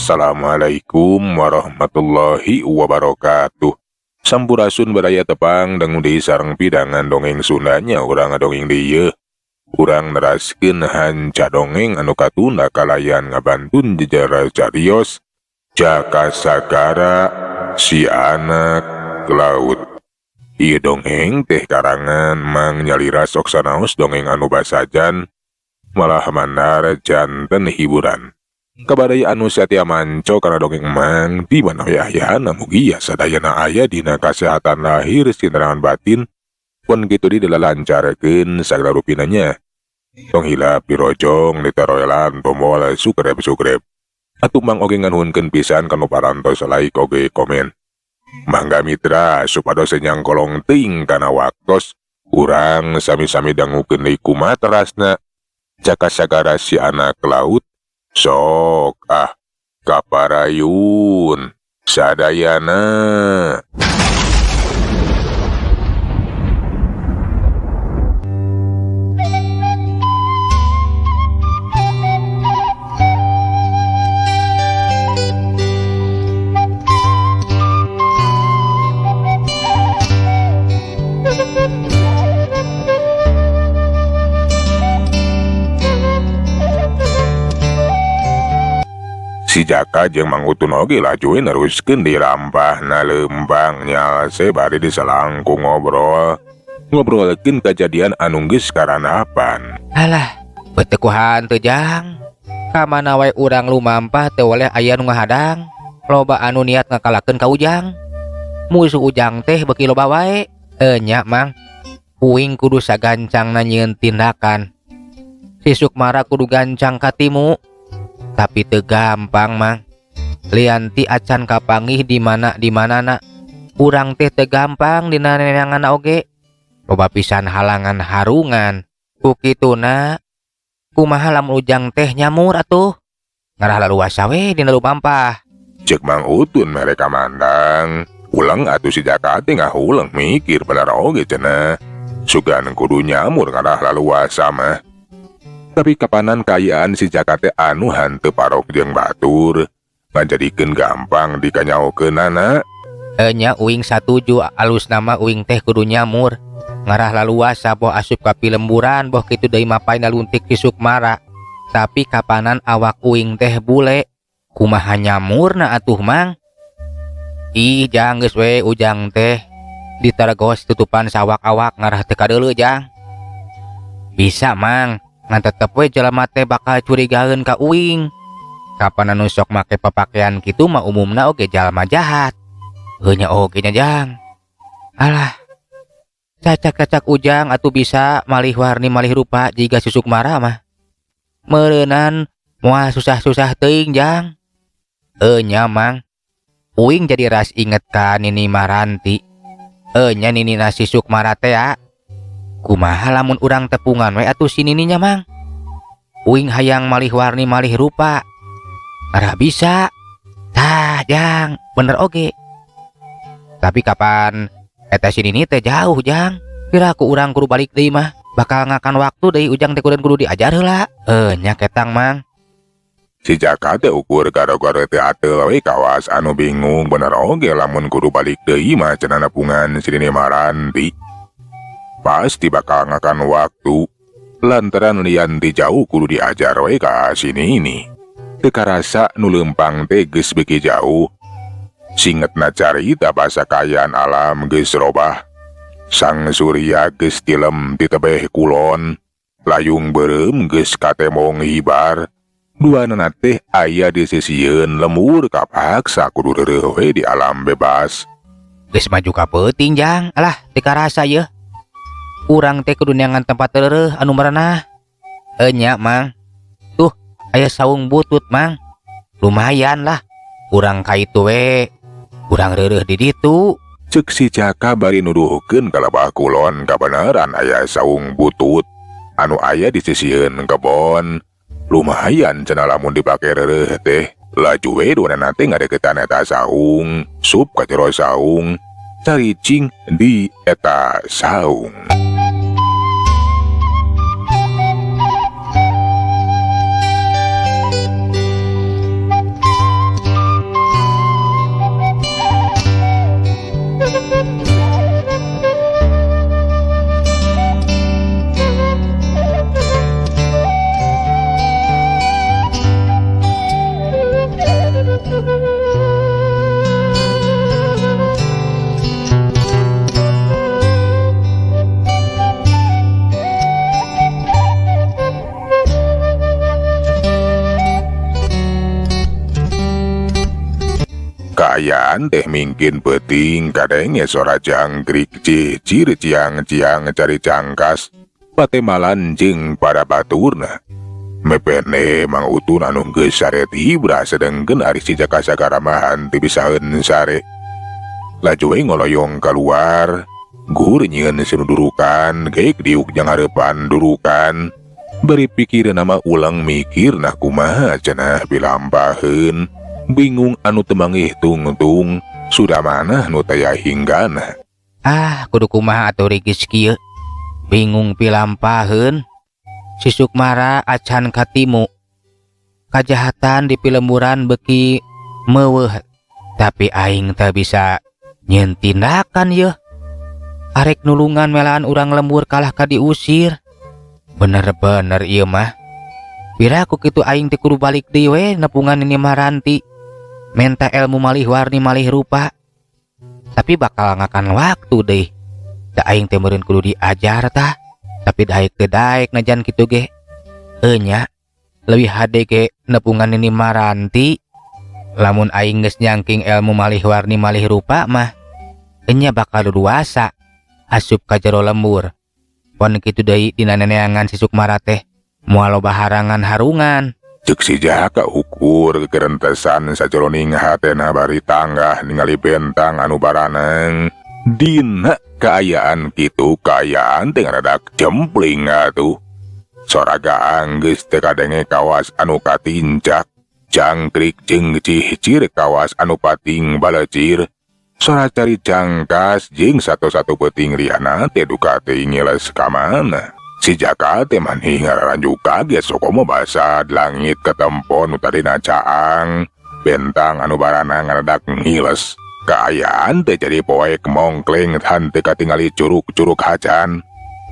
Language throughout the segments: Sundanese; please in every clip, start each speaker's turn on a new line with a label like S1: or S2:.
S1: Assalamualaikum warahmatullahi wabarakatuh. Sampurasun baraya tepang dangu deui sareng pidangan dongeng Sundanya urang ngadongeng deui. Urang neraskeun hanca dongeng anu katunda kalayan ngabantun jejer carios Jaka Sagara si anak laut. Ieu dongeng teh karangan Mang Nyalira sok sanaos dongeng anu basajan malah mandar janten hiburan. Kabadai anu satia manco kana dongeng Mang di mana we ayana mugia sadayana aya dina kasehatan lahir sinterangan batin pun kitu di dilalancarkeun sagala rupinanya. Tong hilap dirojong ditaroelan tombol subscribe. Atuh Mang oge nganuhunkeun pisan kanu parantos like oge komen. Mangga mitra supados nyangkolong teuing kana waktos urang sami-sami dangukeun deui kumaha terasna Jaka Sagara si anak laut. Sok ah kaparayun sadayana. Si Jaka jeung Mang Utun oge laju neruskeun dirampahna leumpang nyalse bari diselangkung ngobrol. Ngobrolkeun kajadian anu geus karanapan.
S2: Alah, beuteuk ku hantu jang. Ka mana wae urang lumampah teu weleh aya nu ngahadang. Loba anu niat ngakalakeun ka Ujang. Musuh Ujang teh beuki loba wae. Nya Mang, uing kudu sagancangna nyieun tindakan. Si Sukmara kudu gancang katimu. Tapi teu gampang Mang. Lianti acan kapanggih di mana di manana. Urang teh teu gampang dina neneanganna oge. Loba pisan halangan harungan. Ku kituna kumaha lamun Ujang teh nyamur atuh. Ngarah laluasa we dina lumampah.
S1: Ceuk Mang Utun mereka mandang. Ulang atuh si Jaka teh ngahuleng mikir bener oge cenah. Sugan kudu nyamur ngarah laluasa mah. Tapi kapanan kaayaan si Jaka teh anu hanteu parok jeung batur ngajadikeun gampang dikanyaokeunana.
S2: Nya uing satuju alus nama uing teh kudu nyamur ngarah laluasa boh asup ka pilemburan boh kitu deui mapay naluntik si Sukmara. Tapi kapanan awak uing teh bule kumaha nyamurna atuh Mang. Ih jang geus we Ujang teh ditergos tutupan sawak-awak ngarah teu kadeuleu jang. Bisa Mang. Ngan tetep we jelema teh bakal curigaeun ka uing. Kapan anu sok make papakaian kitu mah umumna oge jalma jahat. Heuh nya oge nya jang. Alah. Cacak-cacak Ujang atuh bisa malih warni malih rupa jiga si Sukmara mah. Meureunan moal susah-susah teuing jang. Heuh nya Mang. Uing jadi ras inget ka Nini Maranti. Heuh nya Nini si Sukmara teh ya. Kumaha lamun urang tepungan we atuh si Nininya Mang. Uing hayang malih warni malih rupa. Arah bisa. Tah jang, bener oge. Tapi kapan eta si Nini teh jauh jang. Kira ku urang kudu balik deui mah. Bakal ngakan waktu deui Ujang teh kudu diajar heula. Nya ketang Mang.
S1: Si Jaka teh ukur garo-garo teh ateul we kawas anu bingung bener oge lamun kudu balik deui mah cenah nepungan si Nini Maranti. Pasti bakal ngakan waktu lantaran lian ti jauh kudu diajar we ka sini ini. Teu karasa nu leumpang teh geus beuki jauh. Singetna carita basa kaayaan alam geus robah. Sang surya geus tilem di tebeh kulon. Layung beureum geus katemong hibar. Duanana teh aya di sisieun lembur kapaksa kudu reureuh we di alam bebas.
S2: Geus maju ka peuting jang, alah teu karasa yeuh. Urang teh kudu neangan tempat reureuh anu merenah. Nya Mang. Tuh aya saung butut Mang. Lumayan lah. Urang ka itu we. Urang reureuh di ditu.
S1: Ceuk si Jaka bari nuduhkeun ka lebah kulon kabeneran aya saung butut anu aya di sisieun kebon. Lumayan cenah lamun dipake reureuh teh. Laju we duanana teh ngadeukeutan eta saung, sup ka jero saung, caricing di eta saung. Kaayaan teh mingkin peuting kadenge sora jangkrik cicir ciang-ciang cari cangkas patemalan jeung para baturna. Mepene Mang Utun anu geus sare tibra sedengkeun ari si Jaka Sagara mah henteu bisaeun sare. Laju we ngoloyong kaluar, gur nyieun sinudurukan, geek diuk jang hareupan durukan. Bari pikireunna mah ulang mikir nah kumaha cenah pilampaheun. Bingung anu teu manggih tungtung, sudah manah nu taya hinggana.
S2: Ah, kudu kumaha atuh rigis kieu. Bingung pilampaheun. Si Sukmara acan katimu. Kajahatan di pilemburan beuki meuweuh, tapi aing teu bisa nyieun tindakan yeuh. Arek nulungan melaan urang lembur kalah ka diusir. Bener-bener ieu mah. Piraku kitu aing teh kudu balik deui we nepungan Nini Maranti. Menta ilmu malih warni malih rupa. Tapi bakal ngakan waktu deh. Da aing teh meureun kudu diajar tah. Tapi daek teu daek najan kitu ge. Enya leuwih hade ge nepungan Nini Maranti. Lamun aing geus nyangking ilmu malih warni malih rupa mah, enya bakal luasa asup ka jero lembur. Pon kitu deui dina neneangan si Sukmara teh moal loba harangan harungan.
S1: Ceuk si Jaka ukur kerentesan sajeroning hatena bari tanggah ningali bentang anu baraneng. Dina kaayaan kitu kaayaan teh ngaradak jempling atuh. Sora gaang geus teu kadenge kawas anu katincak. Jangkrik jeung cihcir kawas anu pating balecir. Sora cari cangkas jeung satu-satu peuting liana teh duka teh ngiles ka mana. Si Jaka teh mani ngararanjuk kaget sokomo basa langit ketempon nu tadina caang. Bentang anu baranang ngaradak ngiles. Kaayaan teh jadi poek mongkleng henteu katingali curug-curug hacan.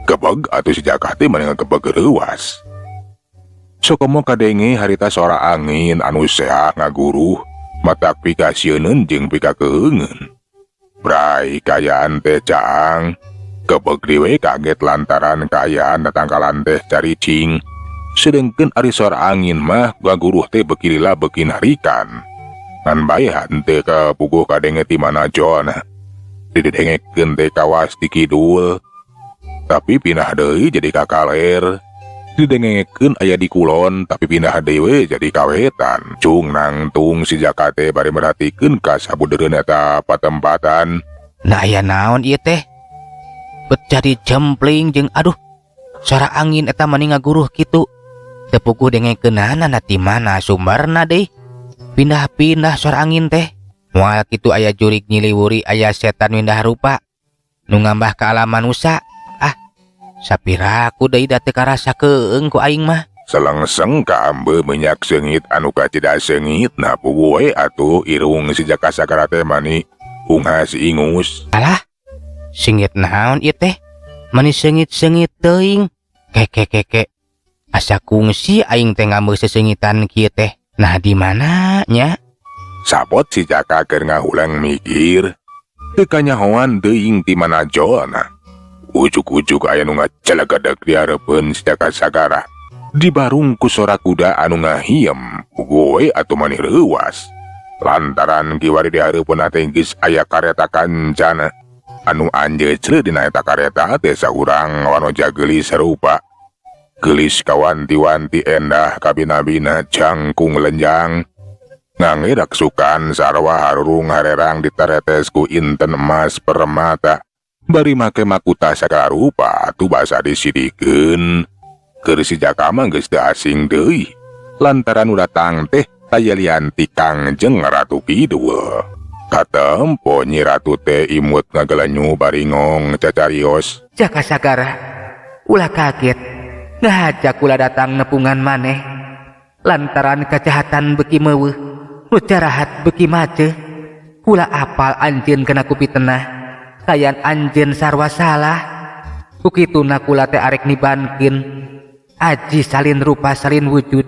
S1: Gebeg atuh si Jaka teh mani ngagebeg reuas. Sokomo kadenge harita sora angin anu seah ngaguruh, matak pikasieuneun jeung pikakeungeun. Brai kaayaan teh caang, gebeg deui kaget lantaran kaayaan tatangkalan teh caricing. Sedengkeun ari sora angin mah ngaguruh teh beuki lila beuki narikan. Ngan bae henteu kapuguh kadenge ti mana jona. Didengekeun teh kawas di kidul, tapi pindah deui jadi ka kaler. Didengekeun aya di kulon, tapi pindah deui we jadi ka wetan. Cung nangtung si Jaka teh bari merhatikeun ka sabudeureun eta patempatan.
S2: Nah aya naon ieu teh? Bet jadi jempling jeung aduh, suara angin eta mani ngaguruh kitu. Teu puguh dengekeunana ti mana sumberna deui. Pindah-pindah suara angin teh. Moal kitu aya jurig nyiliwuri aya setan windah rupa nu ngambah ka alam manusa. Ah, sapiraku deui da teu karasa keung ku aing mah.
S1: Selengseng kaambe minyak seungit anu kacida seungit na puguh we atuh irung si Jaka Sagara teh mani unghas ingus.
S2: Alah, singit naon ieu teh? Mani seungit-seungit teuing. Keke keke. Asa kungsi aing teh ngambe seseungitan kieu teh. Nah di mana nya?
S1: Sapot si Jaka keur ngahulang mikir. Teu kanyahoan teuing ti mana jona. Ujuk-ujuk aya nu ngacelekedek di hareupeun si Jaka Sagara. Dibarung ku sora kuda anu ngahiem, puguh we atuh mani reuas. Lantaran kiwari di hareupeun teh geus aya kareta kancana. Anu anjeucreu dina eta kareta teh saurang wanoja geulis sarupa. Geulis kawanti-wanti endah kabina-bina jangkung lenjang. Ngangerak sukan sarwa harurung harerang ditaretes ku inten emas permata. Bari make makuta sagala rupa atuh basa disidikeun. Keur si Jaka mah geus teu asing deui. Lantaran nu datang teh taya lian ti Kangjeng Ratu Kidul. Katempo Nyi Ratu teh imut ngagelenyu bari ngong cacarios.
S2: Jaka Sagara, ulah kaget. Ngahaja kula datang nepungan maneh. Lantaran kejahatan beuki meuweuh, nu jarahat beuki maceuh. Kula apal anjeun kena ku pitenah. Kayan anjeun sarwa salah. Ku kituna kula teh arek nibankeun aji salin rupa salin wujud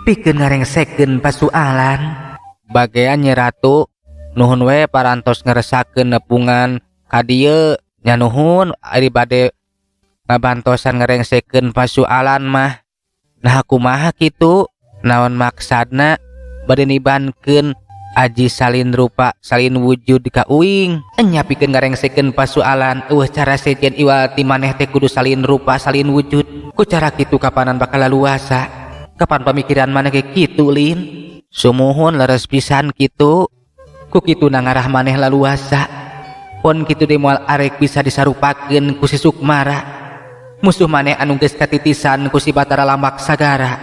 S2: pikeun ngarengsekeun pasualan. Bagean Nyi Ratu nuhun we parantos ngeresakeun nepungan ka dieu nya nuhun ari bade ngabantosan ngarengsekeun pasualan mah. Nah kumaha kitu naon maksadna bade nibankeun Aji salin rupa salin wujud ka uing. Enya pikeun ngarengsekeun pasualan eueuh cara sejen iwal ti maneh teh kudu salin rupa salin wujud. Ku cara kitu kapanan bakal laluasa. Kapan pamikiran maneh ge kitu lin? Sumuhun leres pisan kitu. Ku kituna ngarah maneh laluasa. Pon kitu deui moal arek bisa disarupakeun ku si Sukmara. Musuh maneh anu geus katitisan ku si Batara Lambak Sagara.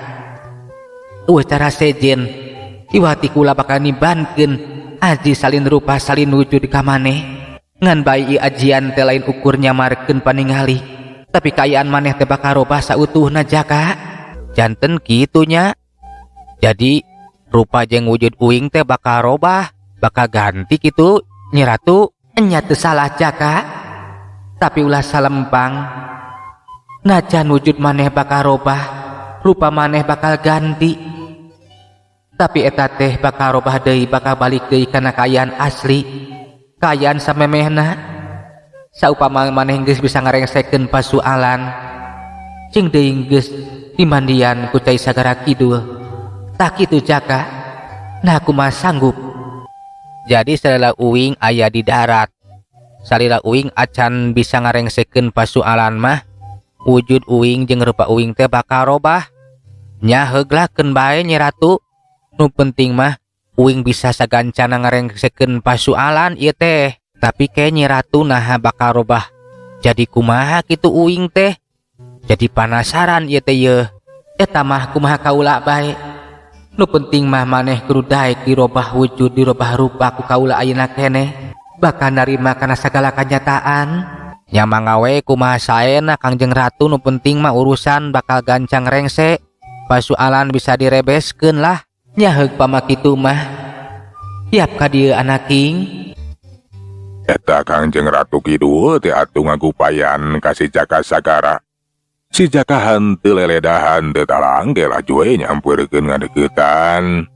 S2: Eueuh cara sejen iwati kula bakal nibankeun aji salin rupa salin wujud ka maneh. Ngan bae ieu ajian teh lain ukur nyamarkeun paningali, tapi kaayaan maneh teh bakal robah sautuhna Jaka. Janten kitu nya. Jadi rupa jeung wujud uing teh bakal robah, bakal ganti kitu Nyi Ratu. Enya teu salah Jaka, tapi ulah salempang. Najan wujud maneh bakal robah, rupa maneh bakal ganti, tapi eta teh bakal robah deui, bakal balik deui kana kaayaan asli, kaayaan samemehna. Saupama maneh geus bisa ngarengsekeun pasualan, cing deui geus dimandian ku cai Sagara Kidul. Tah kitu Jaka. Nah, kumaha sanggup? Jadi salila uing aya di darat, salila uing acan bisa ngarengsekeun pasualan mah, wujud uing jeung rupa uing teh bakal robah. Nya heuglakeun bae Nyi Ratu. Nu penting mah uing bisa sagancana ngarengsekeun pasualan ieu teh. Tapi ke Nyi Ratu naha bakal robah jadi kumaha kitu uing teh? Jadi panasaran ieu teh yeuh. Eta mah kumaha kaula bae. Nu penting mah maneh kudu daek dirobah wujud, dirobah rupa ku kaula ayeuna keneh. Bakal narima kana sagala kanyataan. Nya mangga we kumaha saena Kangjeng Ratu, nu penting mah urusan bakal gancang rengse. Pasualan bisa direbeskeun lah. Nya heug pama kitu mah. Tiap ka dieu anaking.
S1: Eta Kangjeng Ratu Kidul teh atuh ngagupayan ka si Jaka Sagara. Si Jaka henteu leledahan teu talangge, laju we nyampeurkeun ngadeuketan.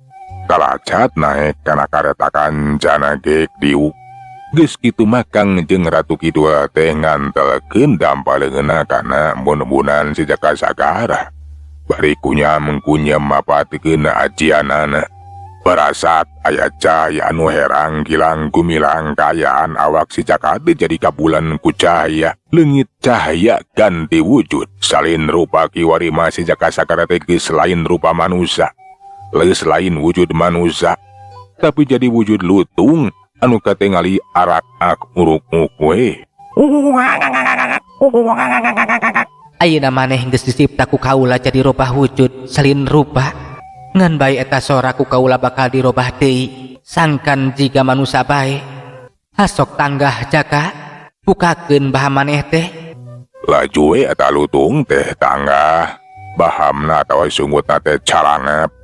S1: Kalacat naek kana kareta kancana gek diuk. Geus kitu mah Kangjeng Ratu Kidul teh ngantelkeun dampa leungeunna kana embun-embunan si Jaka Sagara. Bari kunyam-kunyam mapatkeun ajianana. Barasat aya cahaya anu herang gilang gumilang, kaayaan awak si Jaka teh jadi kabulan ku cahaya. Leungit cahaya, ganti wujud. Salin rupa. Kiwari mah si Jaka Sagara teh geus lain rupa manusia. Geus lain wujud manusia. Tapi jadi wujud lutung anu katingali arak-ak uruk-uk we.
S2: Ayeuna maneh geus dicipta ku kaula jadi robah wujud salin rupa. Ngan bae eta sora ku kaula bakal dirobah deui sangkan jiga manusa bae. Hasok tanggah Jaka, bukakeun baha maneh teh.
S1: Laju we eta lutung teh tanggah. Bahamna atawa sungutna teh calangap.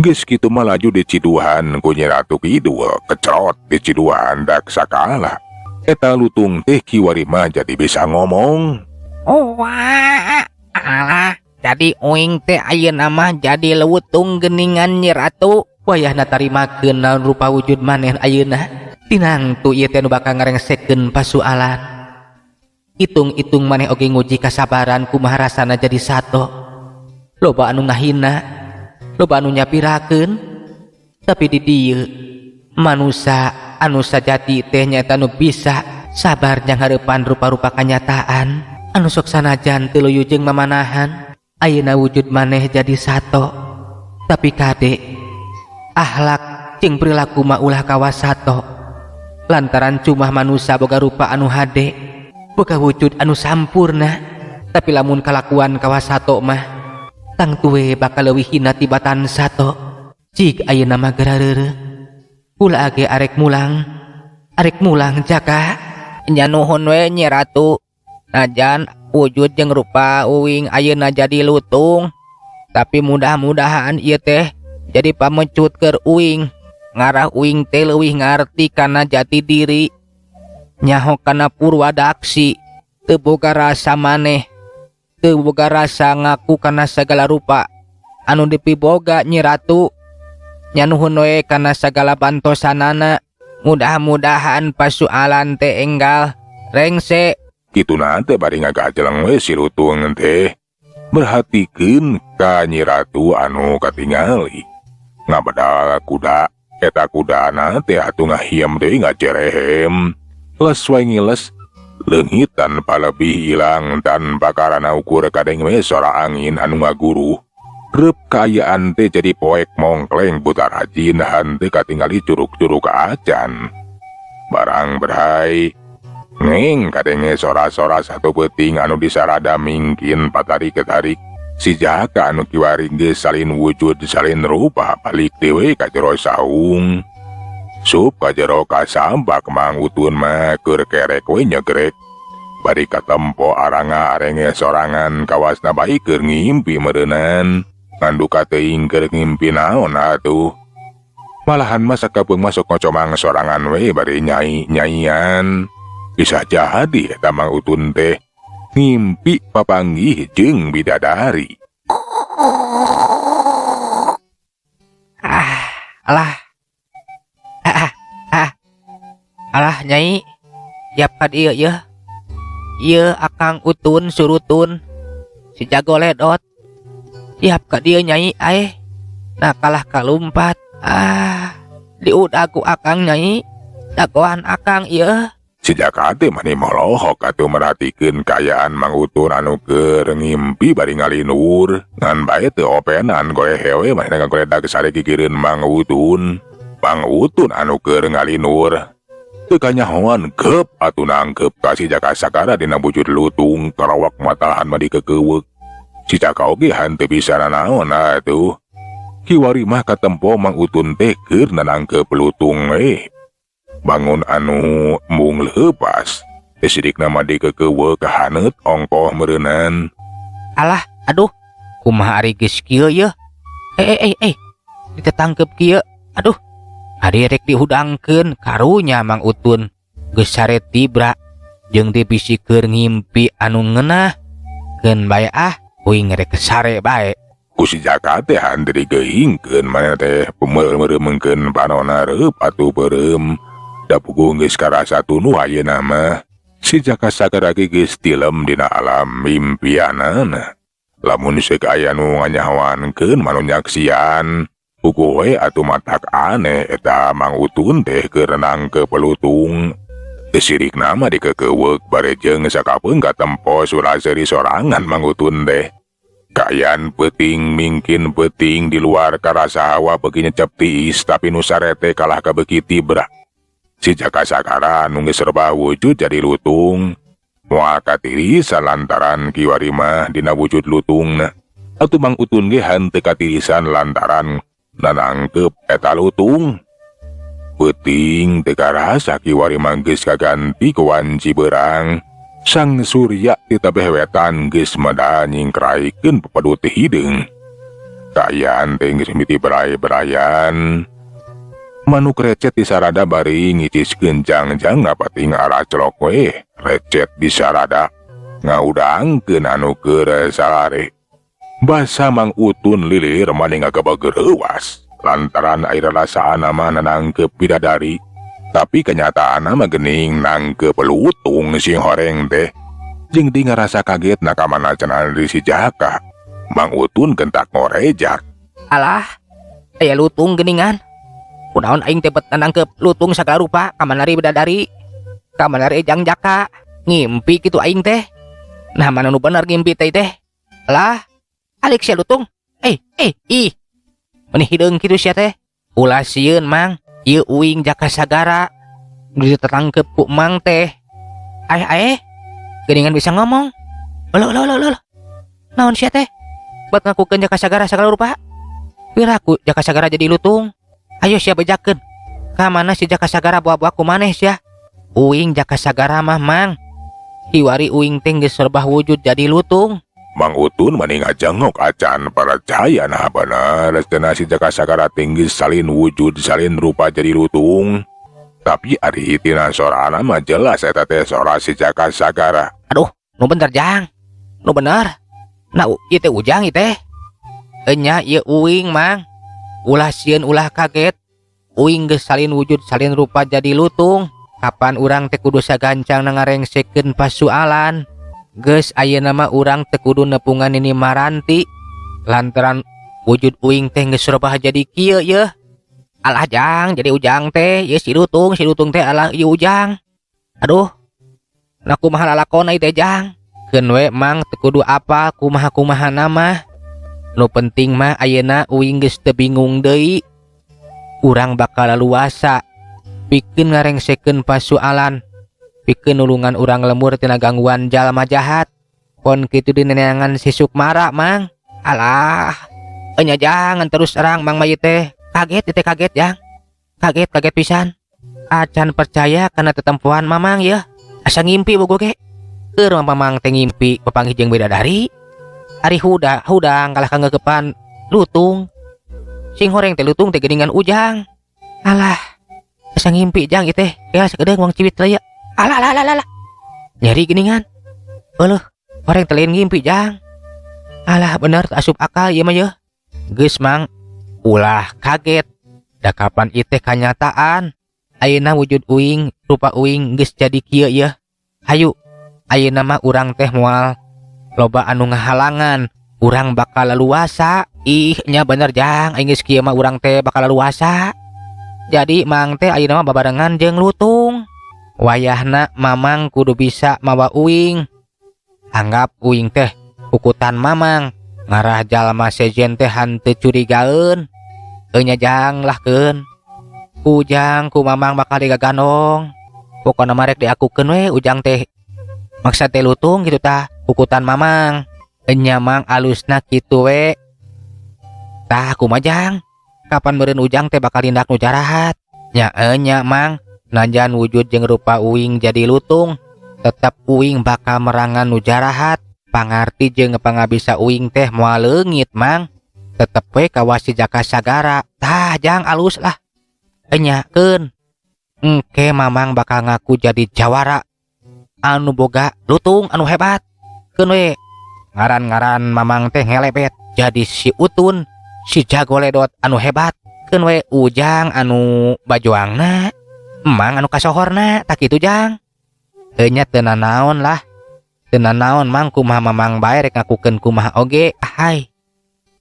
S1: Geus kitu mah laju diciduhan ku Nyi Ratu Kidul, kecrot diciduhan dak sakala. Eta lutung teh kiwari mah jadi bisa ngomong.
S2: Oh, wah, alah, jadi uing teh ayeuna mah jadi lutung geningan Nyi Ratu. Wayahna tarimakeun naon rupa wujud maneh ayeuna. Tinangtu ieu teh nu bakal ngarengsekeun pasualan. Hitung-hitung maneh oge nguji kasabaran kumaha rasana jadi sato. Loba anu ngahina, loba anu nyapirakeun, tapi di dieu manusa anu sajati teh nyaeta nu bisa sabar nyanghareupan rupa-rupa kanyataan anu sok sanajan teu luyu jeung mamanahan. Ayeuna wujud maneh jadi sato, tapi kade akhlak jeung perilaku mah ulah kawas sato, lantaran cumah manusa boga rupa anu hade, boga wujud anu sampurna, tapi lamun kalakuan kawas sato mah tangtu we bakal leuwih hina tibatan sato. Cik ayeuna mah geura reureuh, kula age arek mulang, arek mulang Jaka.
S3: Nya nuhun we Nyi Ratu. Najan wujud jeung rupa uing ayeuna jadi lutung, tapi mudah-mudahan ieu teh jadi pamecut keur uing, ngarah uing teh leuwih ngarti kana jati diri, nyaho kana purwadaksi, teu boga rasa maneh, teu boga rasa ngaku kana sagala rupa anu dipiboga Nyi Ratu. Nya nuhun we kana sagala bantosanana. Mudah-mudahan pasualan teh enggal rengse.
S1: Kituna teh bari ngagajeleng we si lutung teh. Merhatikeun ka Nyi Ratu anu katingali. Ngabedal kuda. Eta kudana teh atuh ngahiem deui ngacerehem. Les we ngiles leungit tanpa lebih ilang tanpa karana ukur kadenge we sora angin anu ngaguruh. Reup kaayaan teh jadi poek mongkleng buta rajin henteu katingali curug-curug acan. Barang berai ngeng kadenge sora-sora satu peuting anu disarada mingkin patarik-tarik. Si Jaka anu kiwari geus salin wujud salin rupa balik deui ka jero saung. Sup ka jero kasambak Mang Utun mah keur kerek we nyegrek. Bari katempo aranga arenge sorangan kawasna bae keur ngimpi meureunan. Ngan duka teuing keur ngimpi naon atuh. Malahan mah sakapeung masuk ngocomang sorangan we bari nyai-nyaian. Bisa jadi eta Mang Utun teh ngimpi papanggih jeung bidadari.
S2: Ah, alah. Ah, ah. Alah nyai. Yap ka dieu yeuh. Ieu Akang Utun surutun. Si jago ledot. Yap ka dieu nyai aeh. Nah kalah kalumpat. Ah, diudag ku Akang nyai. Dagoan Akang ieu.
S1: Si Jaka teh mani molohok atuh merhatikeun kaayaan Mang Utun anu keur ngimpi bari ngalinur. Ngan bae teu openan goehe we manehna ngagoledag sare gigireun Mang Utun. Mang Utun anu keur ngalinur. Teu kanyahoan geup atuh nangkeup ka si Jaka Sagara dina wujud lutung karawak matahan mah dikekeuweuk. Si Jaka oge henteu bisa nanaon atuh. Kiwari mah katempo Mang Utun teh keur nanangkeup lutung we. Bangun anu embung leupas. Teh sidikna mah dikekeuweuk kahaneut ongkoh meureunan.
S2: Alah, aduh, kumaha ari geus kieu yeuh? Ditetangkeup kieu. Aduh, ari rek dihudangkeun karunya Mang Utun. Geus sare tibra jeung dibisi keur ngimpi anu ngeunah. Keun bae ah, uing rek sare bae.
S1: Ku si Jaka teh henteu digeuingkeun manehna teh peumeureumeungkeun panona reup atuh beureum. Da puguh geus karasa tunuh ayeuna mah. Si Jaka Sagara ge geus tilem dina alam mimpianana. Lamun seuk aya nu nganyahoankeun manu nyaksian, puguh we atuh matak aneh eta Mang Utun teh keur nangkeup pelutung. Teu sirikna mah dikekeuweuk bare jeung sakapeung katempo sura-seuri sorangan Mang Utun teh. Kaayaan peuting mingkin peuting di luar karasa hawa beuki nyecep tiis tapi nu sare teh kalah ka beuki tibra. Si Jaka Sagara nu geus serba wujud jadi lutung. Moal katirisan lantaran kiwari mah dina wujud lutungna. Atuh Mang Utun ge henteu katirisan lantaran nanangkeup eta lutung. Peuting teu karasa kiwari mah geus kaganti ku wanci beurang. Sang Surya ti tebeh wetan geus meda nyingkraikeun pepedu teh hideung. Kaayaan teh geus mimiti berai-berayan. Manuk recet di sarada bari ngiciskeun jangjang ngapating arah celok we. Recet di sarada ngaudangkeun anu keur salare. Basa Mang Utun lilir mani ngagebeg reuas lantaran air rasaan mah nanangkeup bidadari. Tapi kenyataanna mah geuning nangkeup lutung sing horeng teh. Jeung di ngarasa kaget na kamana cenah di si Jaka. Mang Utun gentak ngorejak.
S2: Alah, aya lutung geuningan. Kunaon aing teh bet nangkeup lutung sagala rupa kamanari bidadari. Kamanari Ejang Jaka. Ngimpi kitu aing teh. Nah mana nu bener ngimpi teh teh. Alah, alik sia lutung. Ih. Meni hideung kitu sia teh. Ulah sieun Mang, ieu uing Jaka Sagara. Nu ditetangkeup ku Mang teh. Aeh. Geuningan bisa ngomong. Uluh, uluh, uluh, uluh. Naon sia teh? Buat ngakukeun Jaka Sagara sagala rupa. Piraku Jaka Sagara jadi lutung. Ayo sia bejakeun. Ka mana si Jaka Sagara buah-buah ku maneh sia? Uing Jaka Sagara mah Mang. Kiwari uing teh geus serba wujud jadi lutung.
S1: Mang Utun mani ngajengok acan percaya nah bener cenah si Jaka Sagara tinggi salin wujud salin rupa jadi lutung. Tapi ari tina sorana mah jelas eta teh sora si Jaka Sagara.
S2: Aduh, nu bener jang. Nu bener. Nah, ieu teh ujang ieu teh. Enya ieu uing Mang. Ulah sieun ulah kaget. Uing geus salin wujud salin rupa jadi lutung. Kapan urang teh kudu sagancang ngarengsekeun pasualan. Geus ayeuna mah urang teh kudu nepungan Nini Maranti. Lantaran wujud uing teh geus robah jadi kieu yeuh.
S3: Alah jang, jadi ujang teh ieu si lutung teh alah ieu ujang. Aduh. Nah kumaha lalakon ieu teh jang? Keun we mang teu kudu apa kumaha-kumahana mah. Nu penting mah ayeuna uing geus teu bingung deui. Urang bakal leluasa pikeun ngarengsekeun pasualan, pikeun nulungan urang lembur tina gangguan jalma jahat. Pon kitu dineneangan si Sukmara mang. Alah, enya jangan terus terang mang mah ieu teh. Kaget ieu teh kaget jang. Kaget kaget pisan. Acan percaya kana tetempoan mamang ya. Asa ngimpi bogo ge. Keur mamang teh ngimpi papanggih jeung bidadari. Ari hudang kalah kangeukepan lutung. Sing horeng teh lutung teh geuningan ujang. Alah, asa ngimpi jang ieu teh. Ya sakedeung wang ciwit lah ya. Alah alah alah alah. Nyeri geuningan. Euleuh, horeng teh lain ngimpi jang. Alah bener asup akal ieu mah yeuh. Geus mang, ulah kaget. Da kapan ieu teh kanyataan. Ayeuna wujud uing, rupa uing geus jadi kieu yeuh. Hayu, ayeuna mah urang teh moal loba anu ngahalangan. Urang bakal leluasa. Ih, nya bener jang, aing geus kieu mah urang teh bakal leluasa. Jadi mang teh ayeuna mah babarengan jeung lutung. Wayahna mamang kudu bisa mawa uing. Anggap uing teh kukutan mamang. Ngarah jalma sejen teh hanteu curigaeun. Enya jang lah keun. Ujang ku mamang bakal digagandong. Pokona mah rek diakukeun we ujang teh. Maksa teh lutung gitu tah kukutan mamang. Enya mang alusna kitu we. Tah kumaha jang? Kapan meureun ujang teh bakal tindak nu jarahat? Nya enya mang, najan wujud jeung rupa uing jadi lutung, tetep uing bakal merangan nu jarahat. Pangarti jeung pangabisa uing teh moal leungit mang. Tetep we kawasi Jaka Sagara. Tah jang alus lah. Enya keun. Engke mamang bakal ngaku jadi jawara anu boga lutung anu hebat. Keun we. Ngaran-ngaran mamang teh ngelebet jadi si Utun, si jago ledot anu hebat. Keun we ujang anu bajuangna, emang anu kasohorna tak kitu jang. Enya teu nanaon lah. Teu nanaon mang kumaha mamang bae rek ngakukeun kumaha oge. Ahai.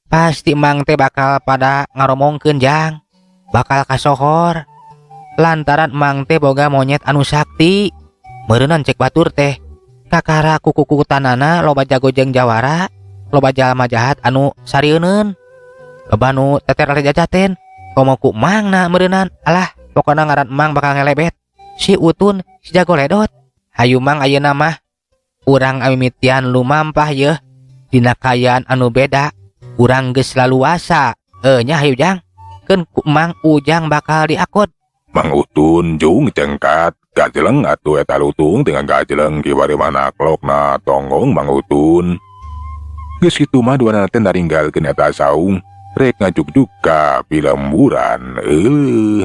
S3: Pasti mang teh bakal pada ngaromongkeun jang. Bakal kasohor. Lantaran mang teh boga monyet anu sakti. Meureunnan cek batur teh. Kakara kukukutanana loba jago jeung jawara, loba jalma jahat anu sarieunun. Loba nu teter jajaten. Komo ku mangna meureunnan. Alah, pokona ngaran emang bakal ngelebet. Si Utun, si jago ledot. Hayu mang ayeuna mah urang amimitian lumampah yeuh dina kaayaan anu beda. Urang geus laluasa. Nya hayu jang. Keun ku mang ujang bakal diakod.
S1: Mang Utun jung cengkat gajeleng atuh eta lutung dengan gajeleng kiwari mana klokna tonggong Mang Utun. Geus kitu mah duanana teh naringgalkeun eta saung rek ngajugjug ka pilemburan.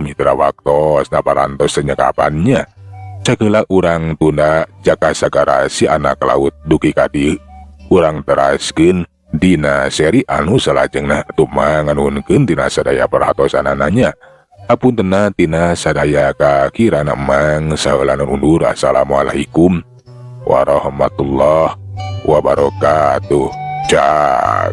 S1: Mitra waktos naparantos senyekapannya. Cageula urang tunda Jaka Sagara si anak laut dugi ka dieu. Urang teraskeun dina seri anu salajengna atuh nganunkeun dina sadaya perhatosanana. Apuntenna tina sadaya kakirana emang saheulana undur. Assalamualaikum warahmatullahi wabarakatuh. Cak.